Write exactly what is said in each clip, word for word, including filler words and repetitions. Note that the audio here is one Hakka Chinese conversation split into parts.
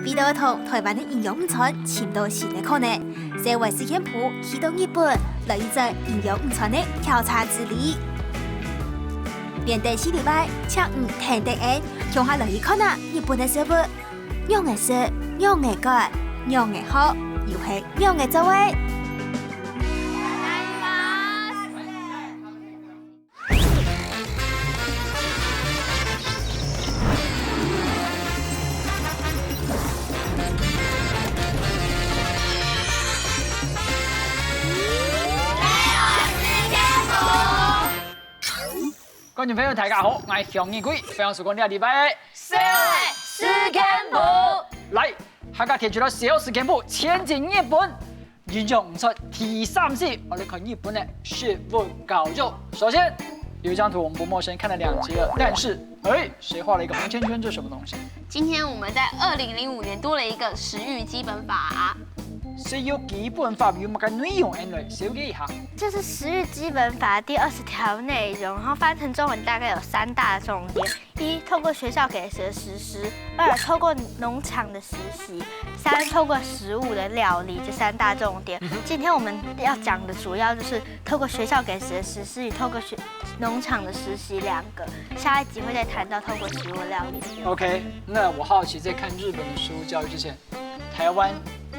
為著同臺灣个營養午餐尋到新个可能，社會實驗部去到日本來一轉營養午餐个調查之旅。連等四禮拜，請你跈等𠊎，共下來去看啊日本个食物，仰仔食，仰仔揀，仰仔學，又係仰仔做个。 觀眾朋友，大家好，𠊎係向日葵，歡迎收看這禮拜个社會事件簿。來，大家提出來社會事件簿，前進日本。 營養午餐第三集，我來看日本个食物教育。首先，有一張圖我們不陌生，看了兩集了，但是，哎，誰畫了一個紅圈圈？這是什麼東西？今天我們在二零零五年多了一個食育基本法。食育基本法有麼个內容？恁來紹介一下。就是食育基本法第二十條內容，然後翻成中文大概有三大重點。 一，透過學校給食的食事；二，透過農場的實習；三，透過食物的料理。這三大重點。今天我們要講的主要就是透過學校給食的食事與透過學農場的實習兩個。下一集會再談到透過食物料理的部分。 OK，那我好奇，在看日本的食物教育之前，臺灣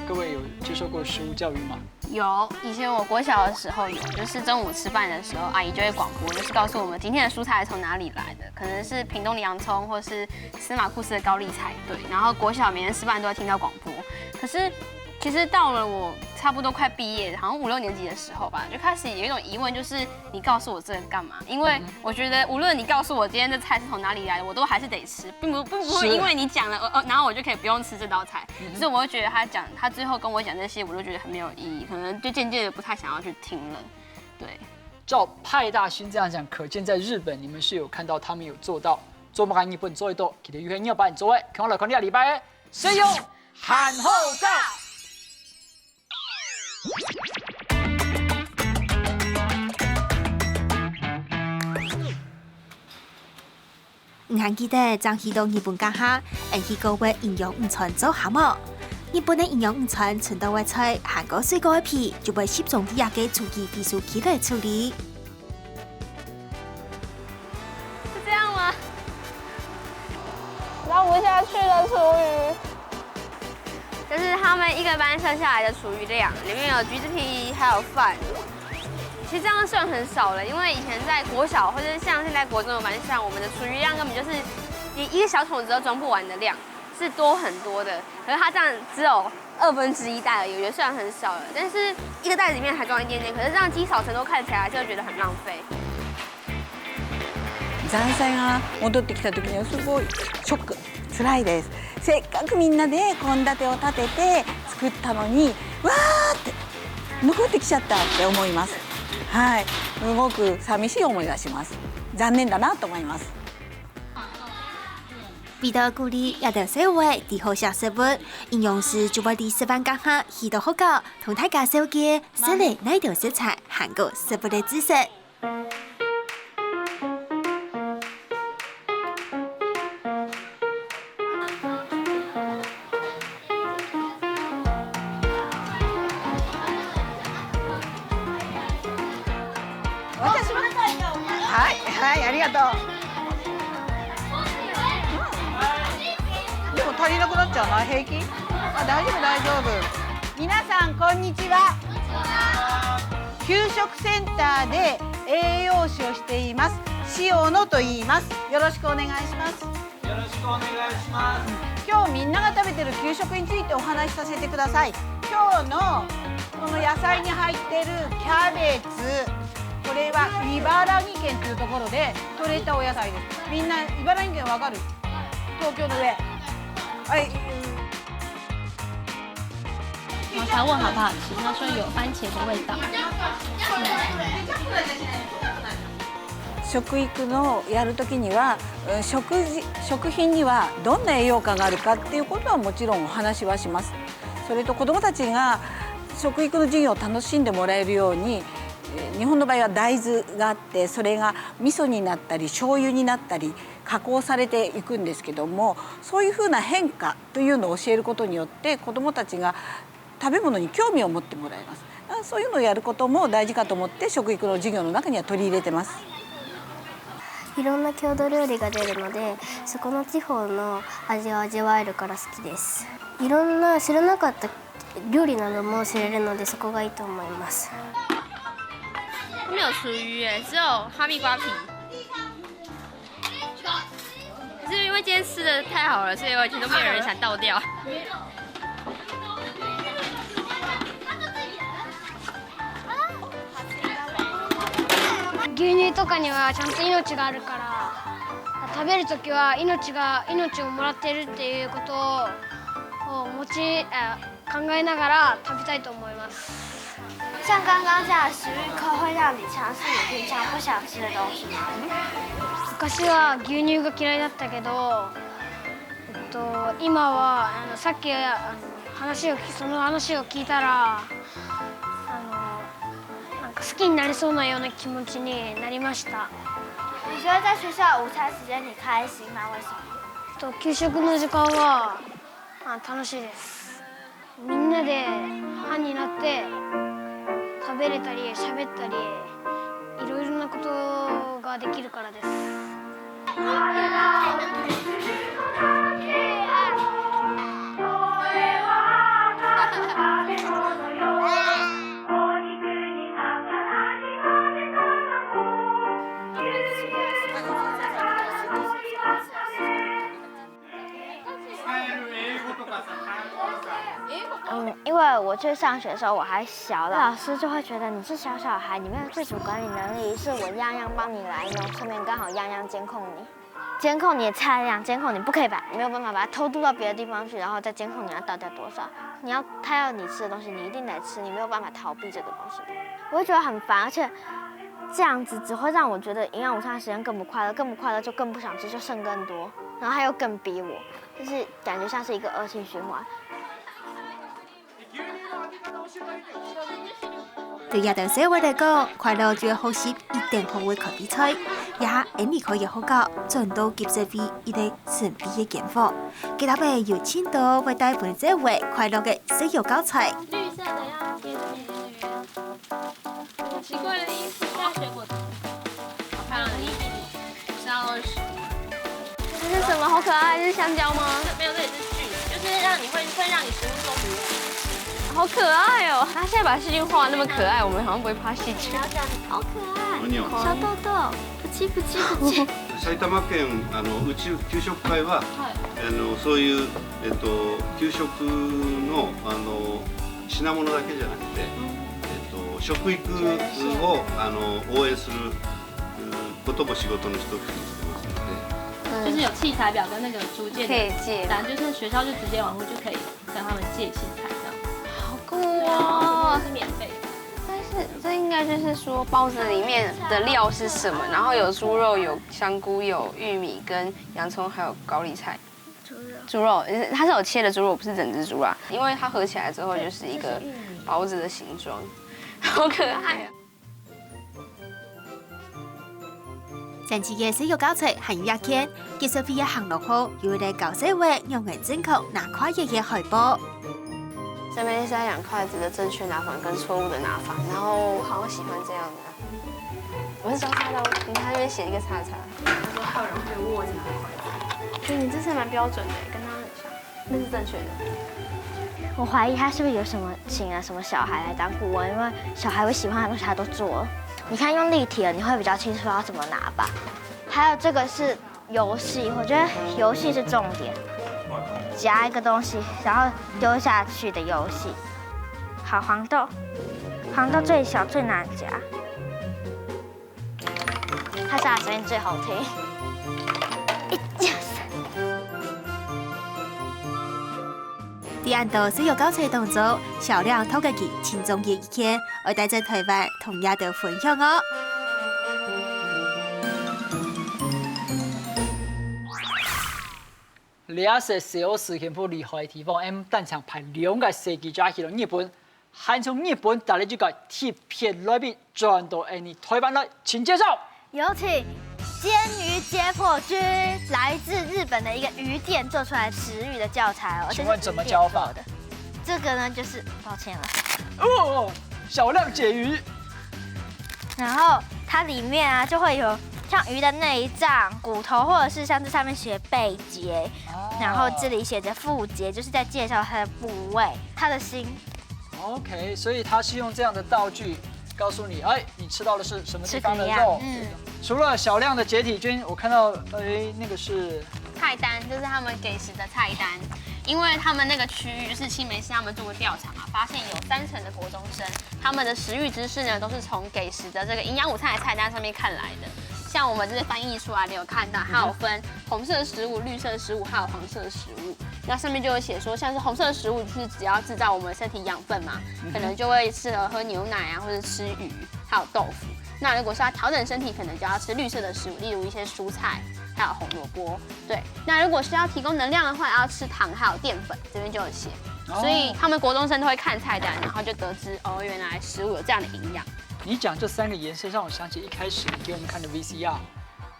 各位有接受過食物教育嗎？有，以前我國小的時候有，就是中午吃飯的時候，阿姨就會廣播，就是告訴我們今天的蔬菜從哪裡來的，可能是屏東的洋蔥，或是司馬庫斯的高麗菜，對。然後國小每天吃飯都會聽到廣播，可是其實到了我差不多快畢業，好像五六年級的時候吧，就開始有一種疑問，就是你告訴我這個幹嘛？因為我覺得無論你告訴我今天這菜是從哪裡來的，我都還是得吃，並不並不會因為你講了，呃呃，然後我就可以不用吃這道菜。所以我會覺得他講，他最後跟我講這些，我都覺得很沒有意義，可能就漸漸的不太想要去聽了。對。照派大星這樣講，可見在日本你們是有看到他們有做到，做麼个日本做得到，佢等有很有辦法做个，看我來看這禮拜个食育還好教。 你還記得正去到日本該下，𠊎去過个營養午餐做下無？日本个營養午餐，純到个菜，還過水果个皮，就會集中在這个廚具回收區來處理。是這樣嗎？裝不下去的廚餘。 就是他們一個班剩下來的廚餘量，裡面有橘子皮，還有飯。其實這樣算很少了，因為以前在國小或者像現在國中的班上，我們的廚餘量根本就是連一個小桶子都裝不完的量，是多很多的。可是它這樣只有二分之一袋而已，我覺得算很少了。但是一個袋子裡面還裝一點點，可是這樣積少成多，看起來就會覺得很浪費。残菜が戻ってきた時にはすごいショック、辛いです。せっかくみんなで献立を立てて作ったのに、わーって残ってきちゃったって思います。はい、すごく寂しい思いがします。残念だなと思います。 為著鼓勵這兜細位知好惜食物，營養師就會在食飯該下去到學校，同大家紹介食了哪兜食材，還過食物个知識。 私も。はい、はい、ありがとう。うん。でも足りなくなっちゃわない？平気？あ、大丈夫、大丈夫。皆さん、こんにちは。給食センターで栄養士をしています。よろしくお願いします。よろしくお願いします。今日みんなが食べてる給食についてお話しさせてください。今日のこの野菜に入ってるキャベツ、これは茨城県というところで採れたお野菜です。みんな茨城、わかる？東京の上。はい。 然后他问好不好吃，他说有番茄的味道。食育のやるときには、うん、食事食品にはどんな栄養価があるかっていうことはもちろんお話はします。それと子どもたちが食育の授業を楽しんでもらえるように、えー日本の場合は大豆があって、それが味噌になったり、醤油になったり、加工されていくんですけども、そういうふうな変化というのを教えることによって、子どもたちが食べ物に興味を持ってもらえます。そういうのをやることも大事かと思って、食育の授業の中には取り入れてます。いろんな郷土料理が出るので、そこの地方の味を味わえるから好きです。いろんな知らなかった料理なども知れるので、そこがいいと思います。没有厨余耶，只有哈密瓜皮。可是因为今天吃的太好了，所以完全都没有人想倒掉。牛乳とかにはちゃんと命があるから、食べるときは命が命をもらってるっていうことを持ちあ考えながら食べたいと思います。像刚刚这样的食育课会让你尝试你平常不想吃的东西吗？昔は牛乳が嫌いだったけど、えっと、今はあのさっきあの話をその話を聞いたらあのなんか好きになりそうなような気持ちになりました。你觉得在学校午餐时间你开心吗？为什么？と給食の時間はあ楽しいです。みんなで班になって食べれたり喋ったりいろいろなことができるからです。嗯，因为我去上学的时候我还小，老师就会觉得你是小小孩，你没有自主管理能力，于是我样样帮你来弄，顺便刚好样样监控你。监控你的菜量，监控你不可以把没有办法把它偷渡到别的地方去，然后再监控你要倒掉多少。你要他要你吃的东西，你一定得吃，你没有办法逃避这个东西。我会觉得很烦，而且这样子只会让我觉得营养午餐的时间更不快乐，更不快乐就更不想吃，就剩更多，然后他又更逼我，就是感觉像是一个恶性循环。對這兜細娃來講，快樂就係學習一定好个開胃菜，也係恁呢可以好搞，轉到給食會一個神秘个間房。佢兜有盡多會帶分細娃快樂个食育教材。綠色的要貼這邊，很奇怪的衣服，大水果。好漂亮的衣服，不是要二十吗？这是什么？好可爱，这是香蕉吗？没有，这也是菌，就是让你会会让你食物中毒。好可爱哦！他现在把细菌画得那么可爱，我们好像不会怕细菌。好可爱，小豆豆，不气不气不气。埼玉县あのうち給食会は、あのそういうえっと給食のあの品物だけじゃなくて、えっと食育をあの応援することも仕事の一つにしてますので。就是有器材表跟那个租借的，可以借反正就是学校就直接网络就可以跟他们借器材这样。好酷哦！是免费的。但是这应该就是说包子里面的料是什么，然后有猪肉、有香菇、有玉米跟洋葱，还有高丽菜。猪肉，它是有切的猪肉，不是整只猪啦，因为它合起来之后就是一个包子的形状，好可爱啊！ 神奇个食育教材還有一件，給食會个行路項有一個教細娃仰仔正確拿筷仔个海報。上面是在讲筷子的正确拿法跟错误的拿法，然后我好像喜欢这样的。我是交叉刀，你看那边写一个叉叉。他说还有人会握着筷子，觉得你这次蛮标准的，跟他很像。那是正确的。我怀疑他是不是有什么请了什么小孩来当顾问，因为小孩会喜欢的东西他都做了。你看用立体的，你会比较清楚要怎么拿吧。还有这个是游戏，我觉得游戏是重点，夹一个东西，然后丢下去的游戏。好，黄豆，黄豆最小最难夹。 他现在声音最好听。在恁多食育教材當中，小亮討个佢盡中意一件，愛帶轉臺灣同這兜分享哦。這隻小時間不厲害个地方，毋單淨排兩個世紀，就去到日本， 還從日本帶來一個特別來賓，轉到𠊎俚臺灣來，請介紹。有請煎鱼解剖君，来自日本的一个鱼店做出来食鱼的教材哦，而且是请问怎么教法？鱼店做的。这个呢，就是抱歉了。哦，小亮解鱼。然后它里面啊，就会有像鱼的内脏、骨头，或者是像这上面写背节，哦。然后这里写着腹节，就是在介绍它的部位，它的心。OK，所以他是用这样的道具告诉你，哎，你吃到的是什么地方的肉？吃怎么样？嗯。除了小亮的解体菌，我看到，哎，那个是菜单，就是他们给食的菜单。因为他们那个区域就是青梅市他们做过调查嘛，发现有三成的国中生，他们的食欲知识呢，都是从给食的这个营养午餐的菜单上面看来的。像我们这些翻译出来的，有看到，它有分红色食物、绿色食物，还有黄色食物。那上面就有写说，像是红色食物，就是只要制造我们身体养分嘛，可能就会适合喝牛奶啊，或者吃鱼，还有豆腐。那如果是要调整身体，可能就要吃绿色的食物，例如一些蔬菜，还有红萝卜。对，那如果是要提供能量的话，要吃糖还有淀粉，这边就有写。哦。所以他们国中生都会看菜单，然后就得知哦，原来食物有这样的营养。你讲这三个颜色，让我想起一开始你给我们看的V C R，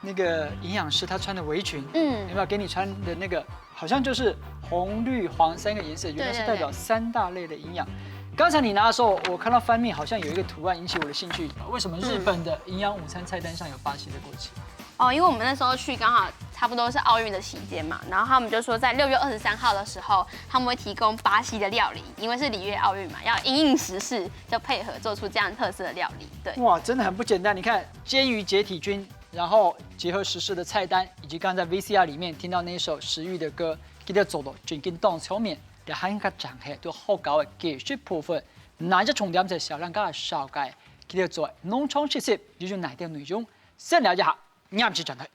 那个营养师他穿的围裙，嗯。有没有给你穿的那个，好像就是红、绿、黄三个颜色，原来是代表三大类的营养。对，对，对。刚才你拿的时候，我看到翻面好像有一个图案引起我的兴趣。为什么日本的营养午餐菜单上有巴西的国旗？哦，因为我们那时候去刚好差不多是奥运的期间嘛，然后他们就说在六月二十三号的时候，他们会提供巴西的料理，因为是里约奥运嘛，要因应时事，就配合做出这样特色的料理。对。哇，真的很不简单。你看，煎鱼解体菌，然后结合时事的菜单，以及刚才在V C R里面听到那首食欲的歌，佢个做到正经当场面，这还个正系都好搞的技术部分。哪一个重点在小亮刚才紹介，佢个做农场实习，又有哪点内容？先了解下，你们去转台。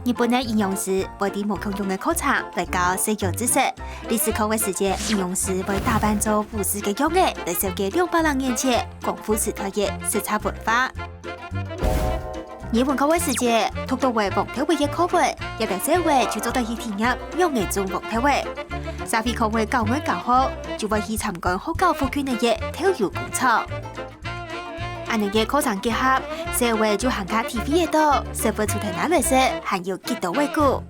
日本个营养师會在無共樣个課程來教細腳知識。歷史課个時節，營養師會打扮做武士个樣仔，來紹介兩百零年前江戶時代个食茶文化。日文課个時節，讀到會忘忒个課文，這兜細仔就做得去體驗仰仔種忘忒个。社會課个教案教好，就會去參觀學校附近个豆油工廠。 恁樣个課程結合，細仔就還較體會得到，食物除忒拿來食，還有幾多味緒。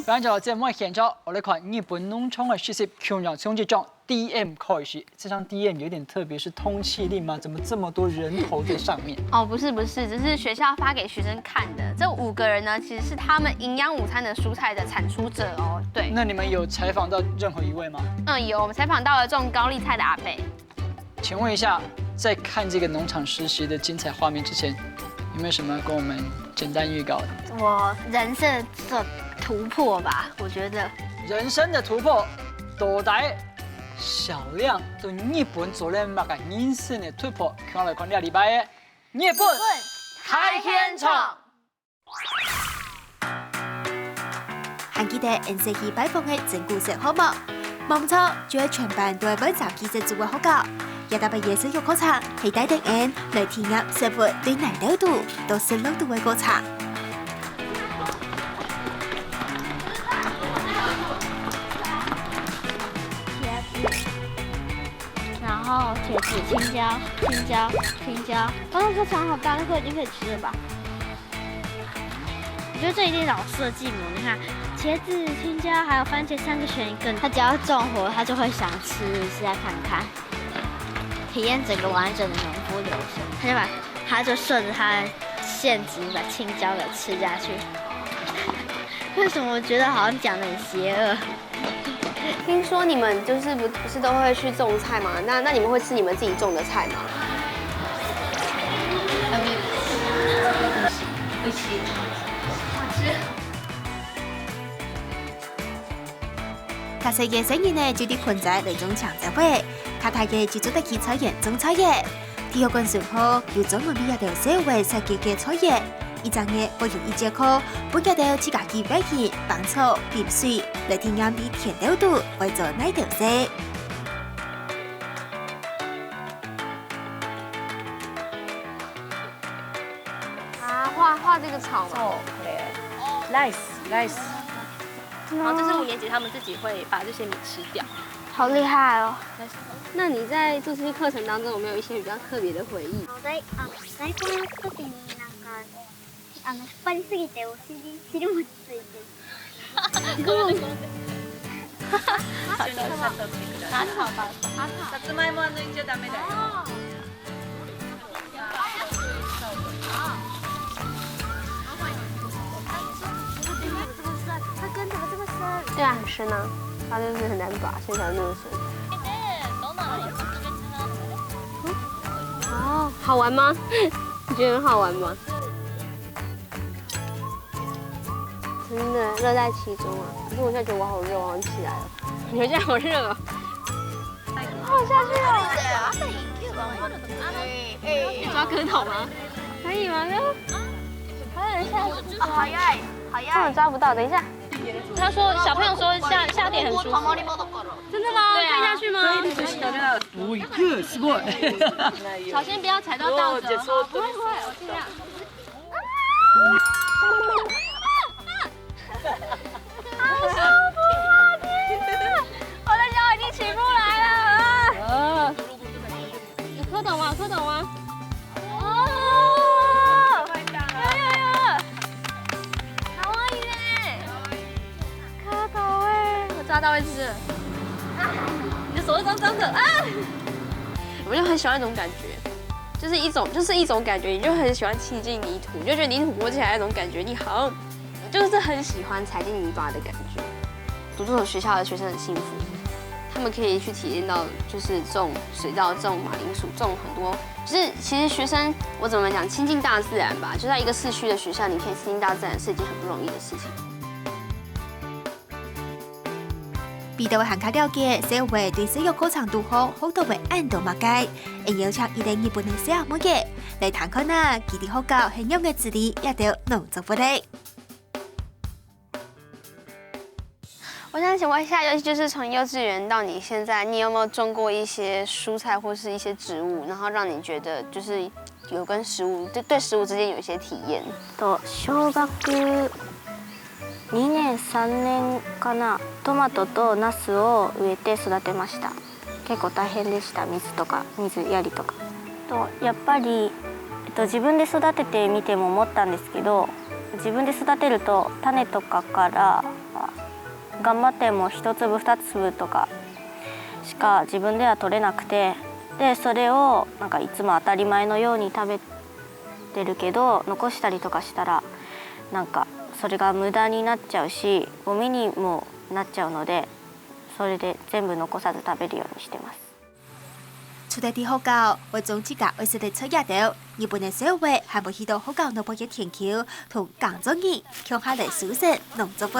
歡迎來到節目現場，𠊎來看日本農場个實習，共樣從這張D M開始。這張D M有點特別，是通緝令嗎？怎麼這麼多人頭在上面？哦，不是不是，只是學校發給學生看的。這五個人呢，其實是他們營養午餐的蔬菜的產出者哦。對。那你們有採訪到任何一位嗎？嗯，有，我們採訪到了種高麗菜的阿伯。 請問一下，在看這個農場實習的精彩畫面之前，有沒有什麼跟我們簡單預告的？我人生的突破吧，我覺得。人生的突破，到底小亮在日本做了麼个人生的突破？看來看這禮拜个日本大現場。 還記得𠊎細去拜訪个真古色項目？無錯，就係全班都會換衫去食晝个學校。這搭个夜市有課程，係帶等𠊎來體驗食物對哪兜堵到食落肚个過程。茄子，茄子，然後茄子、青椒、青椒、青椒。剛剛說長好大，那個已經可以吃了吧？ 我覺得這一定老師的計謀。你看，茄子、青椒還有番茄三個選一個，他只要中火，他就會想吃，試來看看，體驗整個完整的農夫流程。他就把，他就順著他的陷阱把青椒給吃下去。為什麼我覺得好像講得很邪惡？ 聽說你們就是不，不是都會去種菜嗎？那，那你們會吃你們自己種的菜嗎？較細个細人仔就在盆栽來種青椒仔，較大个就做得去菜園種菜仔。體育館上課有專門為這兜細仔設計个菜園， 一隻月會有一節課，分佢兜自家去挖泥、挷草、淋水，來體驗在田埭肚會做哪兜事。画画这个草吗？そう、これ。ライス、ライス。然后这是五年级他们自己会把这些米吃掉。好厉害哦！那你在做这些课程当中有没有一些比较特别的回忆？大あの大根を作る時になんかあの引っ張りすぎてお尻尻餅ついてる。さつまいもは抜いちゃダメだよ。对啊，很深啊，它就是很难拔，所以才会那么深。哦，好玩吗？你觉得很好玩吗？真的乐在其中啊！可是我现在觉得我好热哦，我要起来了。你们现在好热哦。好下去哦。抓蝌蚪吗？可以吗？快点下去。早い早い。根本抓不到。等一下，他说小朋友说夏夏天很舒服。真的吗？对啊看下去吗？おいくすごい。小心不要踩到稻子哦。不会不会，我尽量。好舒服啊！天啊！我的脚已经起不来了。有蝌蚪吗？有蝌蚪吗？哦，有有有，かわいいね。蝌蚪哎，我抓到一只了。啊，你的手都脏脏的啊！我就很喜欢那种感觉，就是一种就是一种感觉，你就很喜欢亲近泥土，你就觉得泥土摸起来那种感觉，你好像就是很喜欢踩进泥巴的感觉。读这所学校的学生很幸福，他们可以去体验到就是种水稻、种马铃薯、种很多，就是其实学生我怎么讲，亲近大自然吧，就在一个市区的学校，你可以亲近大自然是一件很不容易的事情。比得還較了解小朋友對教育過程當中學到个恁多麼个，會邀請一個日本个小妹仔來聽看啊，佢在學校係仰个處理這兜農作物个。我想請問一下，尤其就是從幼稚園到你現在，你有沒有種過一些蔬菜或是一些植物，然後讓你覺得就是有跟食物對對食物之間有一些體驗？と小学にねんさんねんかな、トマトとナスを植えて育てました。結構大変でした。水とか水やりとか。とやっぱり、えっと、自分で育ててみても思ったんですけど、自分で育てると種とかから頑張っても一粒二粒とかしか自分では取れなくて、でそれをなんかいつも当たり前のように食べてるけど、残したりとかしたらなんかそれが無駄になっちゃうし、ゴミにもなっちゃうので、それで全部残さず食べるようにしてます。除了在學校會種自家愛食个菜這兜，日本个小朋友還會去到學校外背个田坵，同耕作人共下來收成農作物。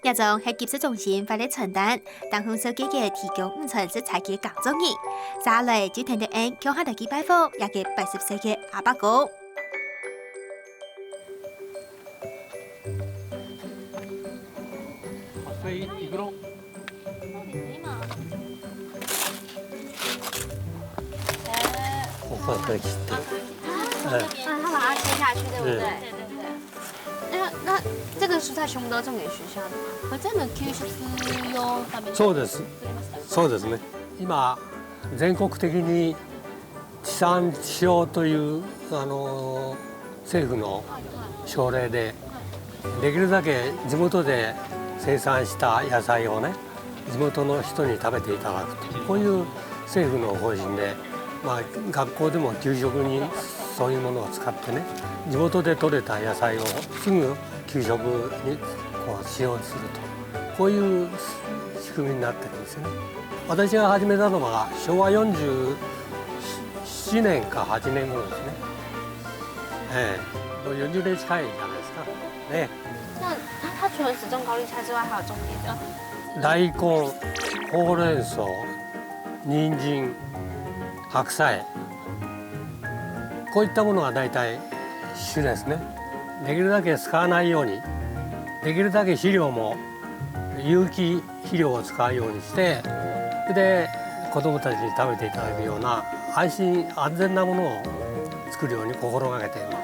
這張係給食中心發个傳單，當紅色个个提供午餐食材个耕作人，接下來就跈等𠊎共下來去拜訪這个八十歲个阿伯公。 我会会知道。嗯，嗯，他把它切下去，对不对？对对对。那那这个蔬菜全部都种给学校的吗？これ全部給食用ために。そうです。そうですね。今全国的に地産地消というあの政府の奨励で、できるだけ地元で生産した野菜をね、地元の人に食べていただくと、こういう政府の方針で、まあ、学校でも給食にそういうものを使ってね、地元で採れた野菜をすぐ給食にこう使用すると、こういう仕組みになってるんですよね。私が始めたのは昭和よんじゅうななねんかはちねん頃ですね。ええ、もうよんじゅうねん近いじゃないですか。ね。那它除了只种高丽菜之外，还有种别的？大根、ほうれん草、人参、白菜、こういったものは大体主ですね。できるだけ使わないように、できるだけ肥料も有機肥料を使うようにして、で、子供たちに食べていただくような、安心安全なものを作るように心がけています。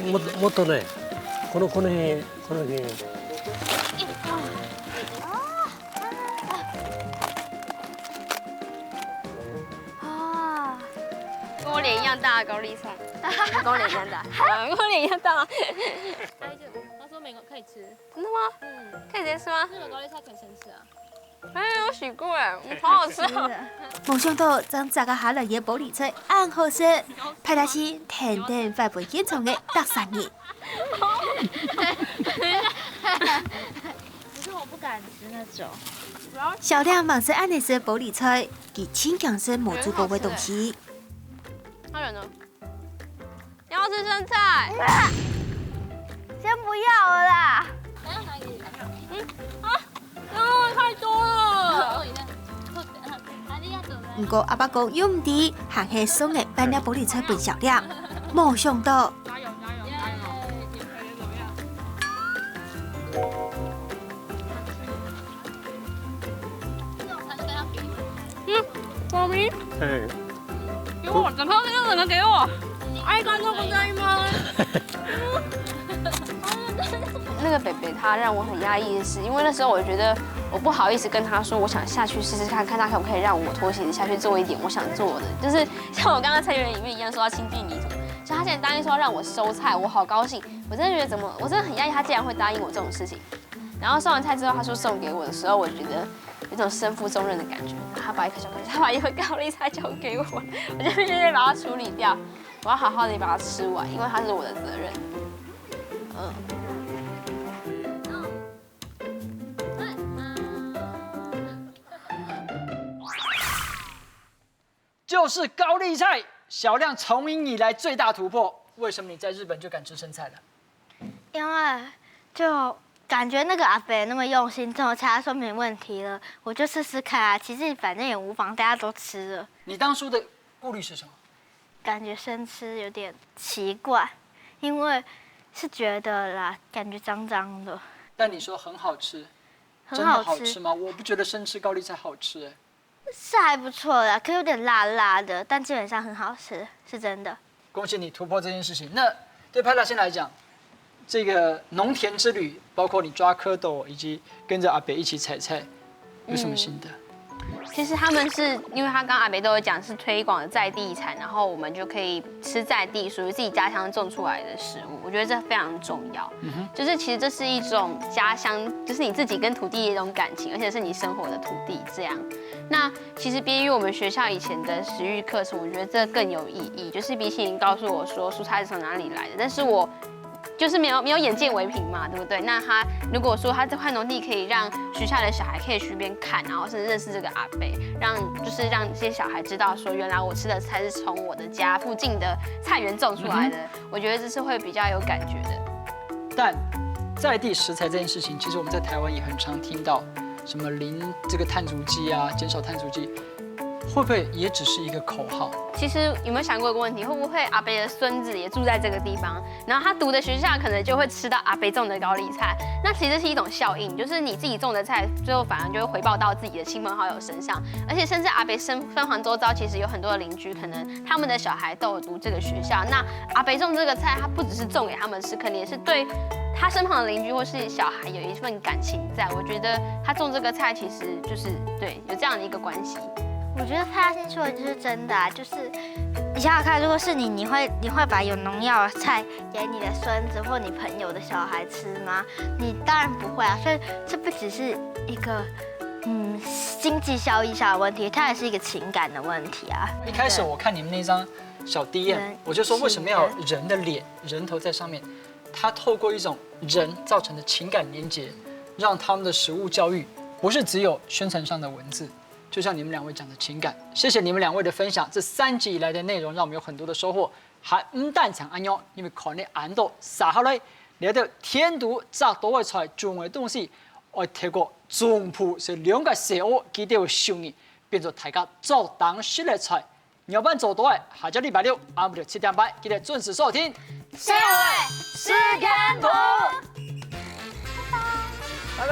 も、もっとね、この、この辺、この辺。啊，跟我脸一样大的高丽菜，跟我脸一样大，啊，跟我脸一样大吗？他说没关，可以吃。真的吗？嗯，可以直接吃吗？日本高丽菜可以生吃啊。还没有洗过哎，嗯，好好吃哦。無想到正摘个下來个玻璃菜恁好食，派大星天天發分現場个逐儕人。可是我不敢吃那种。小亮吂識恁呢食玻璃菜，佢盡驚食無煮過个東西。他人呢？你要吃生菜？先不要了啦。啊，太多了。毋過阿伯公又毋知，還係送个半粒玻璃菜分小亮，無想到加油加油加油！嗯，我们哎，给我，整颗给我，整个给我。ありがとうございます。那个北北他让我很压抑的是，因为那时候我觉得我不好意思跟他说，我想下去试试看，看他可不可以让我脱鞋子下去做一点我想做的，就是像我刚刚菜园里面一样说要亲近泥土，所以他竟然答应说要让我收菜，我好高兴，我真的觉得怎么，我真的很压抑，他竟然会答应我这种事情。然后收完菜之后，他说送给我的时候，我觉得有种身负重任的感觉。他把一颗巧克力，他把一颗高丽菜交给我，我就必须得把它处理掉。我要好好的把它吃完，因为它是我的责任。嗯。就是高丽菜，小亮从影以来最大突破。为什么你在日本就敢吃生菜了？因为就感觉那个阿伯那么用心，之后他说没问题了，我就试试看啊。其实反正也无妨，大家都吃了。你当初的顾虑是什么？感觉生吃有点奇怪，因为是觉得啦，感觉脏脏的，但你说很好吃，很真的好吃，好吃吗？我不觉得生吃高丽菜好吃哎。是还不错啦，可有点辣辣的，但基本上很好吃，是真的。恭喜你突破这件事情。那对派大星来讲，这个农田之旅，包括你抓蝌蚪以及跟着阿伯一起采菜，有什么心得？其实他们是因为他刚刚阿北都有讲是推广在地产，然后我们就可以吃在地属于自己家乡种出来的食物，我觉得这非常重要。就是其实这是一种家乡，就是你自己跟土地的一种感情，而且是你生活的土地这样。那其实边于我们学校以前的食育课程，我觉得这更有意义。就是比起你告诉我说蔬菜是从哪里来的，但是我就是没有没有眼见为凭嘛，对不对？那他如果说他这块农地可以让学校的小孩可以去边看，然后甚至认识这个阿伯，让就是让这些小孩知道说，原来我吃的菜是从我的家附近的菜园种出来的，我觉得这是会比较有感觉的。但在地食材这件事情，其实我们在台湾也很常听到，什么零这个碳足迹啊，减少碳足迹，会不会也只是一个口号？其实有没有想过一个问题？会不会阿伯的孙子也住在这个地方？然后他读的学校可能就会吃到阿伯种的高丽菜，那其实是一种效应，就是你自己种的菜，最后反而就会回报到自己的亲朋好友身上，而且甚至阿伯身身旁周遭其实有很多的邻居，可能他们的小孩都有读这个学校，那阿伯种这个菜，他不只是种给他们吃，可能也是对他身旁的邻居或是小孩有一份感情在。我觉得他种这个菜，其实就是对有这样的一个关系。我觉得派大星说的就是真的啊，就是你想想看，如果是你，你会你会把有农药的菜给你的孙子或你朋友的小孩吃吗？你当然不会啊，所以这不只是一个嗯经济效益上的问题，它也是一个情感的问题啊。一开始我看你们那张小 D M，人我就说为什么要有人的脸、人头在上面？它透过一种人造成的情感连接，让他们的食物教育不是只有宣传上的文字，就像你们两位讲的情感。谢谢你们两位的分享，这三集以来的内容让我们有很多的收获。还毋單淨恁樣，因為看你恁多，接下來，你兜田肚摘到个菜、種个東西，愛透過種播，所以兩个細學佢兜个手藝，變做大家做當食个菜。仰般做到个？下隻禮拜六暗晡六七點半，記得準時收聽。小偉。時間無。拜拜，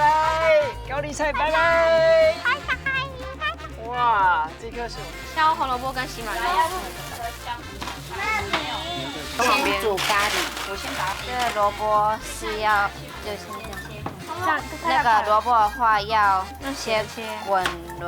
高麗菜，拜拜。拜拜，拜拜。哇，這個是我們削胡蘿蔔跟西馬肉。先煮咖喱，我先把它。這個蘿蔔是要，就是這樣。這樣，那個蘿蔔的話要先滾輪。